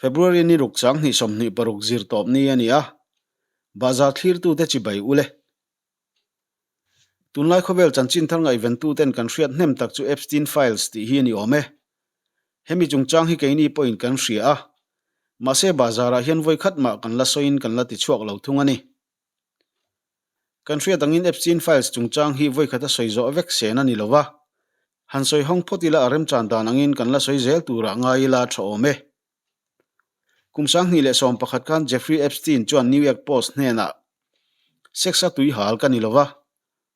February ni ruk 20 26 zir tawp ni a ni a, bahzar thlirtute chibai ule. Tunlai khawvel chanchin thar ngaihventuten kan hriat hnem tak chu Epstein Files tih hi a ni awm e. Hemi chungchang hi keini pawhin kan hria a, mahse bahzarah hian vawi khat mah kan la sawiin kan la tichhuak lo thung a ni. Kan hriat angin Epstein Files chungchang hi vawi khata sawi zawh vek sen a ni lo va, han sawi hawng phawt ila a remchan dan angin kan la sawi zel turah ngai ila tha awm e. Kum 2011 khan Jeffrey Epstein chuan New York Post hnenah, Sex a tui hal ka ni lo va,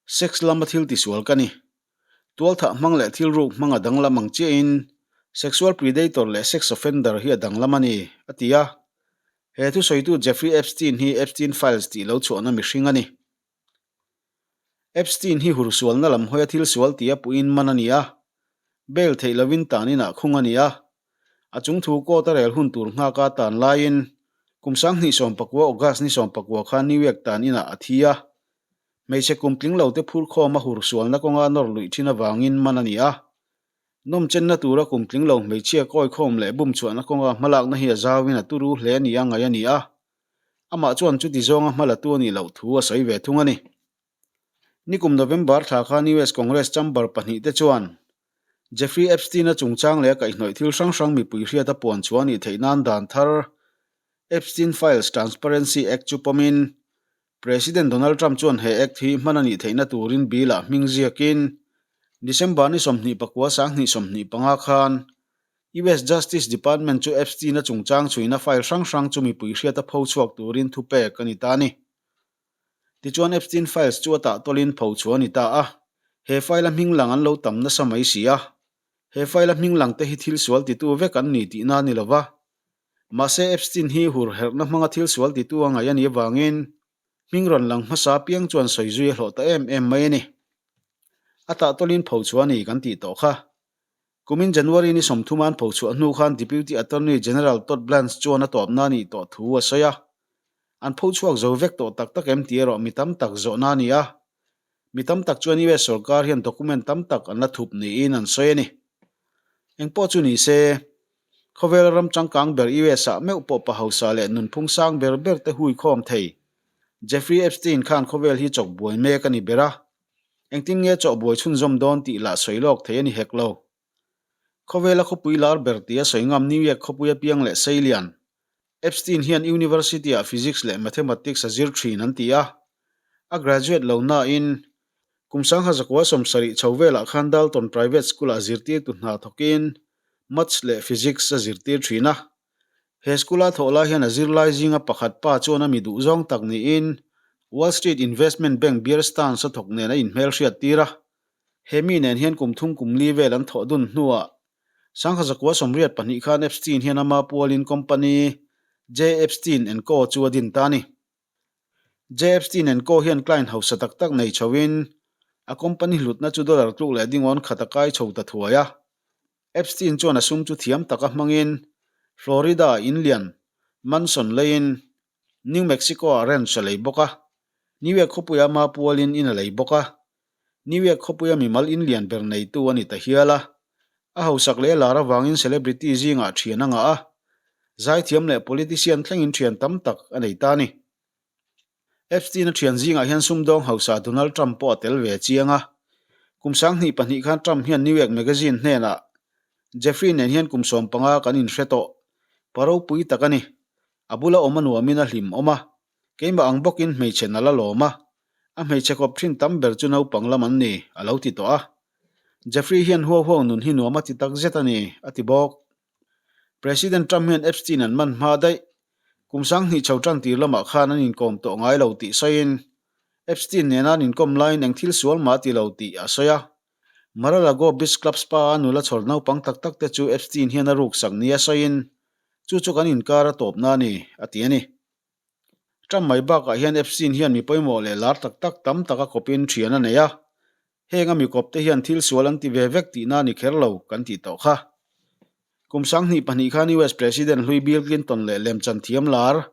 sex lama thil tisual ka ni. Tualthah hmang leh thil ruk hmang a danglam ang chiahin sexual predator leh sex offender hi a danglam a ni, a ti a. He thusawitu Jeffrey Epstein hi Epstein Files tih lo chhuahna mihring a ni. Epstein hi hursualna lam hawia thil sual tia puiin man a ni a, bail theih lovin tan inah khung a ni a. A chung thu court a rel hun tur nghaka tan laiin kum 2019 August ni 19 khan New York tan inah a thi a. Hmeichhe kum tling lote phur khawma hursualna kawnga nawr luih thin avangin man a ni a. Nawmchenna tura kum tling lo hmeichhia kawi khawm leh bum chhuahna kawnga hmalakna hi a zauin a turu hle a ni a ngaih a ni a. Amah chuan chuti zawnga hma la tu a nih loh thu a sawi ve thung a ni. Nikum November thla khan US Congress chamber pahnih te chuan Jeffrey Epstein-a chungchang leh a kaihhnawih thil hrang hrang mipui hriata puan chhuah a nih theih nan dan thar Epstein Files Transparency Act chu pawmin President Donald Trump chuan he Act hi hman a nih theihna turin bill-ah hming ziakin December ni 29 2025 khan US Justice Department chu Epstein-a chungchang chhuina file hrang hrang chu mipui hriata pho chhuak turin thupek a ni ta a ni. Tichuan Epstein files chu a tah tawlin pho chhuah a ni ta a, he file-a hming lang an lo tam nasa mai si a. He file-a hming lang te hi thil sual titu vek an ni tihna a ni lo va. Mahse Epstein hi hur herhna hmanga thil sual titu a ngaih a nih avangin hming rawn lang hmasa apiang chuan sawi zui a hlawh ta em em mai a ni. A tah tawlin pho chhuah a ni kan tih tawh kha. Kumin January ni 30 an pho chhuah hnu khan Deputy Attorney General Todd Blanche chuan a tawpna a nih tawh thu a sawi a. An pho chhuak zo vek tawh tak tak em tih erawh mi tam tak zawhna a ni a. Mi tam tak chuan US sorkar hian document tam tak an la thup niin an sawi a ni. Engpawh chu ni se, khawvel ram changkang ber US ah meuh pawh pa hausa leh nunphung sang ber ber te hui khawm thei. Jeffrey Epstein khan khawvel hi chawk buai mek a ni ber a. Engtin nge chawh buai chhunzawm dawn tih lah sawi lawk thei a ni hek lo. Khawvela khawpui lar ber tia sawi ngam New York khawpui apiang leh Seilian, Epstein hian University-ah Physics leh Mathematics a zir thin an ti a. A graduate lo nain, kum 1970 chho velah khan Dalton Private School-ah zirtirtu hna thawkin Maths leh Physics a zirtir thin a. He school-a thawh lai hian a zirlai zinga pakhat pa chuan a mi duh zawng tak niin Wall Street Investment Bank Bear Stearns a thawk nen a inhmelhriat tir a. He mi nen hian kum thum kum li vel an thawh dun hnuah 1982 khan Epstein hian ama pualin company J. Epstein and Co chu a din ta a ni. J. Epstein and Co hian client hausa tak tak nei chhoin a company hlutna chu dollar tluk leh dingawn khat a kai chho ta thuai a. Epstein chuan a sum chu thiam taka hmangin Florida-a in lian mansion leiin New Mexico-ah ranch a lei bawk a, New York khawpuia ama pualin in a lei bawk a. New York khawpuia mimal in lian ber neitu a ni ta hial a. A hausak leh a lar avangin celebrity zingah thian a ngah a, zaithiam leh politician thlengin thian tam tak a nei ta a ni. Epstein-a thian zingah hian sumdawng hausa Donald Trump pawh a tel ve chiang a. Kum 2002 khan Trump hian New York Magazine hnenah, Jeffrey nen hian kum 15 kan inhre tawh. Pa ropui tak a ni. A bula awm a nuamin a hlim awm a. Keimah ang bawkin hmeichhe nal a lawm a. A hmeichhe kawp thin tam ber chu naupang lam an ni, a lo ti tawh a. Jeffrey hian huau huau nun hi nuam a ti tak zet a ni, a ti bawk. President Trump hian Epstein an man hma daih. Kum 2000 chho tan tir lamah khan an inkawm tawh ngai lo tih sawiin, Epstein nena an inkawm laiin eng thil sual mah a ti lo tih a sawi a. Mar-a-Lago Beach Club Spa-a nula chhawr naupang tak tak te chu Epstein hian a ruksak nia sawiin, Chu chu kan inkar a tawpna a ni, a ti a ni. Trump mai bakah hian Epstein hian mi pawimawh leh lar tak tak tam tak a kawpin thian a nei a. Heng a mi kawp te hian thil sual an ti ve vek tihna a ni kher lo kan tih tawh kha. Kum 2002 khan US President hlui Bill Clinton leh lemchan thiam lar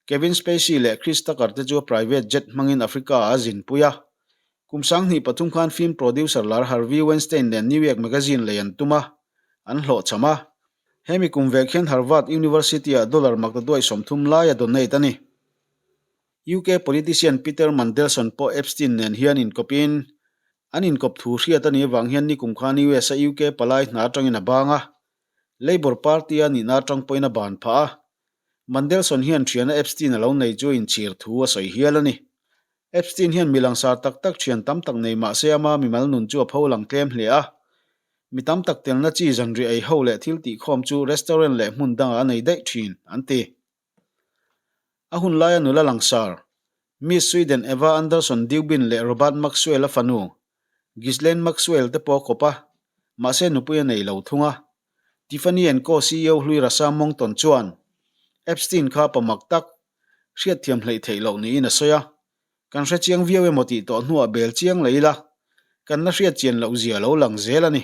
Kevin Spacey leh Chris Tucker te chu private jet hmangin Africa ah a zinpui a. Kum 2003 khan film producer lar Harvey Weinstein nen New York Magazine lei an tum a, an hlawhchham a. Hemi kum vek hian Harvard University-ah dollar maktaduai 30 lai a donate a ni. UK politician Peter Mandelson pawh Epstein nen hian inkawpin an inkawp thu hriat a nih avang hian nikum khan US-a UK palai hna atangin a bang a, Labour Party-a nihna atang pawhin a ban phah a. Mandelson hian thiana Epstein a lo nei chu inchhir thu a sawi hial a ni. Epstein hian mi langsar tak tak thian tam tak nei mah se ama mimal nun chu a pho lang tlem hle a. Mi tam tak telna chi zanriah ei ho leh thil tihkhawm chu restaurant leh hmun dangah a nei daih thin, an ti. A hun laia nula langsar, Miss Sweden Eva Andersson Dubin leh Robert Maxwell-a fanu, Ghislaine Maxwell te pawh a kawp a, mahse nupui a nei lo thung a. Tiffany and Co ceo hlui Rasa Monckton chuan Epstein kha pa mak tak, hriatthiam hleih theih loh niin a sawi a. Kan hre chiang viau emaw tih tawh hnuah bel chiang leh ila, kan la hriat chian loh zia lo lang zel a ni.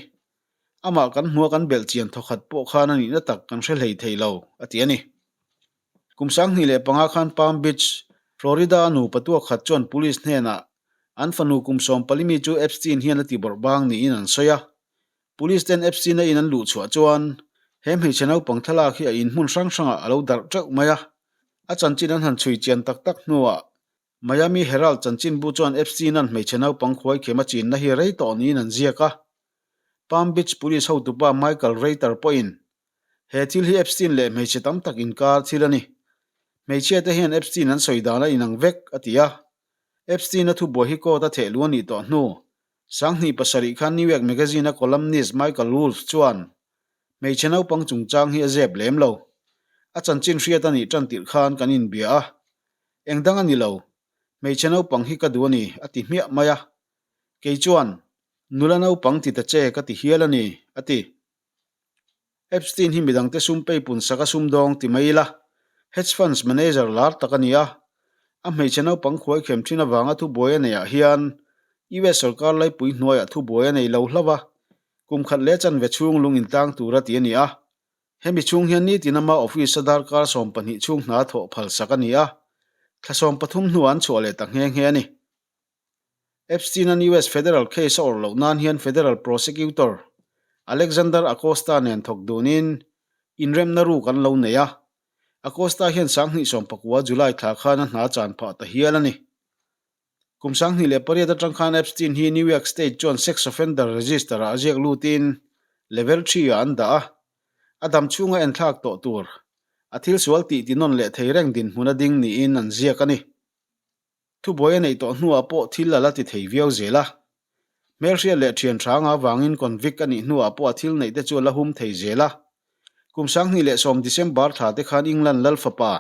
Amah kan hmua kan belh chian thawkhat pawh khan a nihna tak kan hre hlei thei lo, a ti a ni. Kum 2005 khan Palm Beach, Florida-a nupa tuak khat chuan police hnenah an fanu kum 14 mi chu Epstein hian a ti bawrh bang niin an sawi a. Police ten Epstein-a in an luh chhuah chuan he hmeichhe naupang thlalak hi a in hmun hrang hrangah a lo darh teuh mai a. A chanchin an han chhui chian tak tak hnuah Miami Herald chanchinbu chuan Epstein-a'n hmeichhe naupang khuaikhem a chinna hi rei tawh niin an ziak a. Palm Beach Police hotupa Michael Reiter pawhin he thil hi Epstein leh hmeichhe tam tak inkar thil a ni. Hmeichhiate hian Epstein an sawi dan a inang vek, a ti a. Epstein-a thubuai hi court a theh luh a nih tawh hnu 2007 khan New York Magazine-a columnist Michael Wolff chuan hmeichhe naupang chungchang hi a zep lem lo. A chanchin hriat a nih tan tirh khan kan inbia a. Eng dang a ni lo, hmeichhe naupang hi ka duh a ni, a ti hmiah mai a. Kei chuan, Nula naupang ti ta che ka ti hial a ni, a ti. Epstein hi midangte sum peipun sak a sumdawng ti mai ila, hedge funds manager lar tak a ni a. A hmeichhe naupang khuaikhem thin avanga thubuai a neihah hian US sorkar laipui hnuaiah thubuai a nei lo hlauh a, kum khat leh chanve chhung lung intlang tura ti a ni a. Hemi chhung hian nitin ama office-a darkar 12 chhung hna thawh phalsak a ni a, thla 13 hnuah an chhuah leh ta nghe nghe a ni. Epstein-a'n US federal case a awrh loh nan hian federal prosecutor Alexander Acosta nen thawk dunin inremna ruk an lo nei a. Acosta hian 2019 July thla khan a hna chan phah ta hial a ni. Kum 2008 atang khan Epstein hi New York State chuan sex offender register-ah a ziak lutin level three-ah an dah a. A dam chhunga enthlak tawh tur a thil sual tih tinawn leh thei reng dinhmun a ding niin an ziak a ni. Thubuai a neih tawh hnuah pawh thil a la ti thei viau zel a. Hmelhriat leh thian hranga avangin convict a nih hnuah pawh a thil neih te chu a la hum thei zel a. Kum 2010 December thla te khan England lal fapa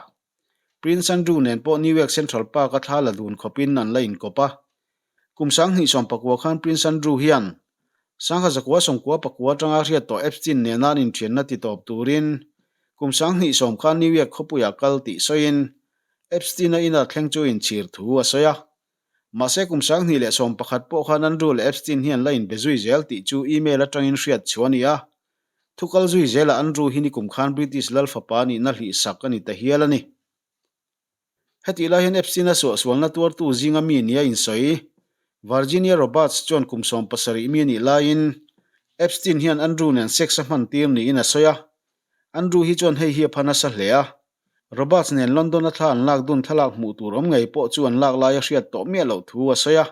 Prince Andrew nen pawh New York Central Park a thla la dun khawpin an la inkawp a. Kum 2019 khan Prince Andrew hian 1999 atanga hriat tawh Epstein nena an inthianna ti tawp turin kum 2010 khan New York khawpuiah kal tih sawiin Epstein-a ina thleng chu inchhir thu a sawi a. Mahse kum 2011 pawh khan Andrew leh Epstein hi an la inbe zui zel tih chu email atangin hriat chhuah a ni a. Thu kal zui zelah Andrew hi nikum khan British lal fapa nihna hlihsak a ni ta hial a ni. Hetih lai hian Epstein-a suahsualna tuartu zinga mi nia insawi Virginia Roberts chuan kum 70 mi a nih laiin Epstein hian Andrew nen sex a hman tir niin a sawi a. Andrew hi chuan hei hi a pha nasa hle a. Roberts nen London-a thla an lak dun thlalak hmuh tur awm ngei pawh chu an lak laia hriat tawh miah loh thu a sawi a.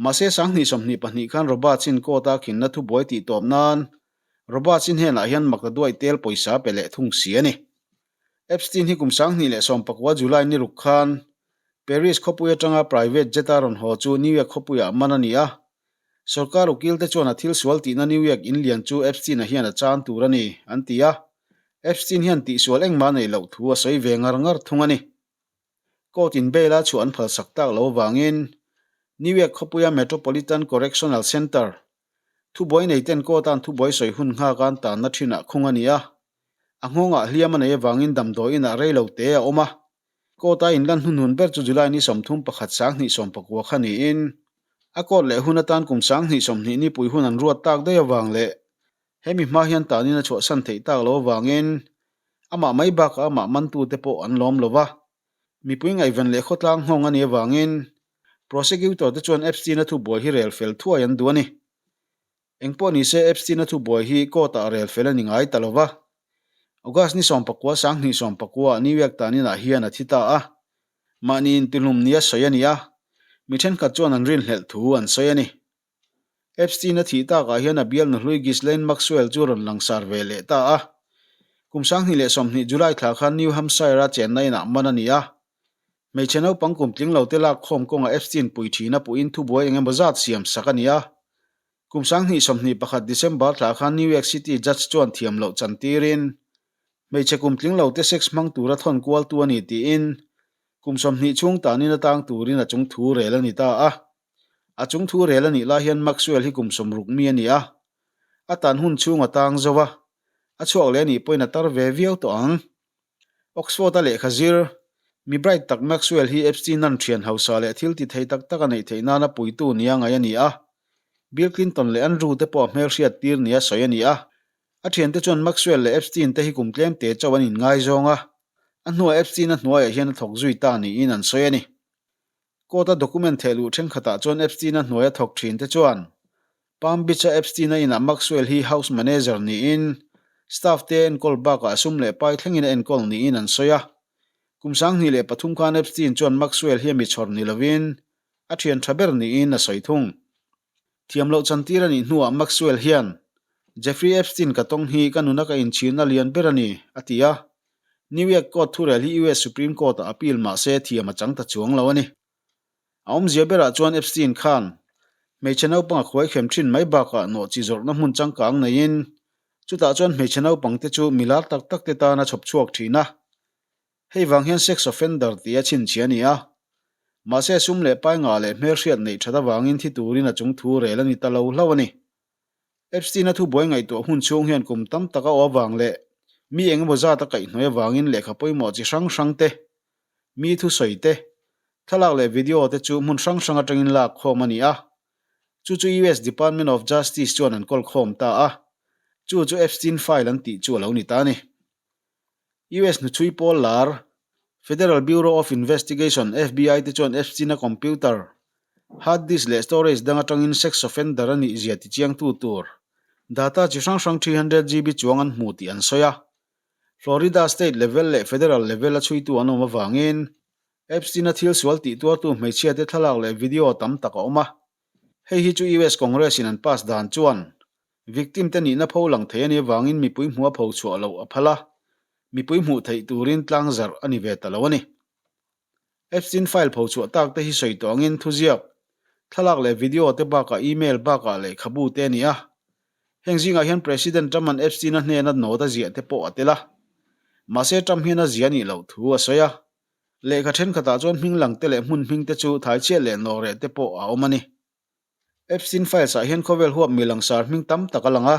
Mahse 2022 khan Roberts-in court-a khinna thubuai tih tawp nan Roberts-i hnenah hian mak ta duai tel pawisa pe leh thung si a ni. Epstein hi kum 2019 July ni ruk khan Paris khawpui atanga private jet-a rawn haw chu New York khawpuiah man a ni a. Sorkar ukilte chuan a thil sual tihna New York in lian chu Epstein-a hian a chan tur a ni, an ti a. Epstein hian tihsual engmah neih loh thu a sawi ve ngar ngar thung a ni. Court in bail-a chhuah an phalsak tak lo avangin New York khawpuia Metropolitan Correctional Center thubuai neiten court-a'n thubuai sawi hun nghak an tanna thinah khung a ni a. A nghawngah hliam a nei avangin damdawi inah rei lo te a awm a. Court-a inlan hnunhun ber chu July ni 31 2019 kha niin a court leh hun atan kum 2020 nipui hun an ruat tak daih avang leh hemi hma hian tanin a chhuahsan theih tak lo avangin amah mai bakah amah mantute pawh an lawm lo va. Mipui ngaihven leh khawtlang nghawng a nih avangin prosecutor te chuan Epstein-a thubuai hi rel fel thuai an duh a ni. Engpawh nise Epstein-a thubuai hi court-ah rel fel a ni ngai ta lo va. August ni 19 2019 ah New York tan inah hian a thi ta a. Mahni intihlum nia sawi a ni a, mi thenkhat chuan an rinhlelh thu an sawi a ni. Epstein a thih takah hian a bialnu hlui Ghislaine Maxwell chu rawn langsar ve leh ta a. Kum 2020 July thla khan New Hampshire-a chenna inah man a ni a. Hmeichhe naupang kum tling lote lak khawm kawngah Epstein pui thina puhin thubuai eng emaw zat siam sak a ni a. Kum 2021 December thla khan New York City judge chuan thiam loh chan tirin hmeichhe kum tling lote sex hmang tura thawn kualtu a ni tiin kum 20 chhung tanin a tang turin a chung thu rel a ni ta a. A chung thu rel a nih lai hian Maxwell hi kum 60 mi a ni a, a tan hun chhung a tang zo a, a chhuak leh a nih pawhin a tar ve viau tawh ang. Oxford-a lehkha zir, mi bright tak Maxwell hi Epstein-a'n thian hausa leh thil ti thei tak tak a neih theih nana puitu nia ngaih a ni a, Bill Clinton leh Andrew te pawh a hmelhriat tir nia sawi a ni a. A thiante chuan Maxwell leh Epstein te hi kum tlem te chauh an inngaizawng a, a hnuah Epstein-a hnuaiah hian a thawk zui ta niin an sawi a ni. Court-a document thehluh thenkhatah chuan Epstein-a hnuaia thawk thin te chuan Palm Beach-a Epstein-a inah Maxwell hi house manager niin staff te a enkawl bakah sum leh pai thlengin a enkawl niin an sawi a. Kum 2003 khan Epstein chuan Maxwell hi a mi chhawr ni lovin a thian tha ber niin a sawi thung. Thiam loh chantir a nih hnuah Maxwell hian, Jeffrey Epstein ka tawng hi ka nuna ka inchhirna lian ber a ni, a ti a. New York Court thurel hi US Supreme Court-ah appeal mah se thiam a chang ta chuang lo a ni. A awmzia berah chuan Epstein khan hmeichhe naupang a khuaikhem thin mai bakah nawhchi zawrhna hmun changkang neiin chutah chuan hmeichhe naupangte chu milar tak takte tan a chhawp chhuak thin a. Hei vang hian sex offender tih a chhinchhiah a ni a. Mahse sum leh pai ngah leh hmelhriat neih that avangin thi turin a chung thu rel a ni ta lo hlauh a ni. Epstein-a thubuai ngaihtuah hun chhung hian kum tam tak a aw avang leh mi eng emaw zat a kaihhnawih avangin lehkha pawimawh chi hrang hrang te, mi thusawi te, thlalak leh video te chu hmun hrang hrang atangin lak khawm a ni a. Chu chu US Department of Justice chuan an kawl khawm ta a. Chu chu Epstein file an tih chu a lo ni ta a ni. US hnuchhui pawl lar, Federal Bureau of Investigation, FBI, te chuan Epstein-a computer, hard disk leh storage dang atangin sex offender a nih zia tichiangtu tur data chi hrang hrang 300 GB chuang an hmu tih an sawi a. Florida state level leh federal level a chhuitu an awm avangin Epstein-a thil sual tih tuartu hmeichhiate thlalak leh video tam tak a awm a. Hei hi chu US Congress-in an pass dan chuan Victim te nihna pho lang thei a nih avangin mipui hmuh a pho chhuah loh a phal a, mipui hmuh theih turin tlang zarh a ni ve ta lo a ni. Epstein file pho chhuah tak te hi sawi tawh angin thuziak, thlalak leh video te bakah email bakah lehkhabu te a ni a. Heng zingah hian President Trump-a'n Epstein-a hnena note a ziah te pawh a tel a. Mahse Trump hian a ziah nih loh thu a sawi a. Lehkha thenkhatah chuan hming lang te leh hmun hming te chu thaichhiat leh nawhreh te pawh a awm a ni. Epstein Files-ah hian khawvel huap mi langsar hming tam tak a lang a,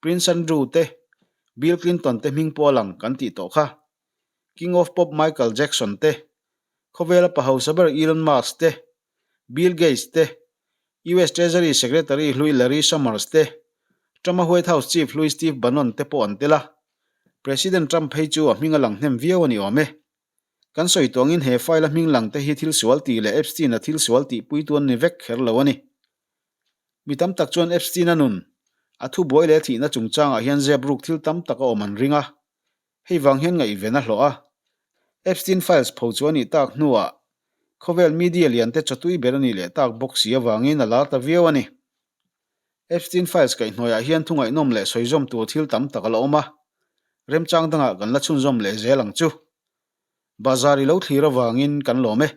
Prince Andrew te, Bill Clinton te hming pawh a lang kan tih tawh kha. King of Pop Michael Jackson te, khawvela pa hausa ber Elon Musk te, Bill Gates te, US Treasury Secretary hlui Larry Summers te, Trump-a White House Chief hlui Steve Bannon te pawh an tel a. President Trump phei chu a hming a lang hnem viau a ni awm e. Kan sawi tuangin he file a hming lang te hi thil sual tih leh Epstein-a thil sual tih puitu an ni vek kher lo a ni. Mi tam tak chuan Epstein-a nun, a thubuai leh a thihna chungchangah hian zep ruk thil tam tak a awm an ring a. Hei vang hian ngaihven a hlawh a. Epstein files pho chu a nih tak hnuah khawvel media lian te chawtui ber a nih leh tak bawk si avangin a lar ta viau a ni. Epstein files kaihhnuaiah hian thu ngaihnawm leh sawizawm tur thil tam tak a la awm a, remchang dangah kan la chhunzawm leh zel ang chu. Bazar i lo thlir avangin kan lawm e.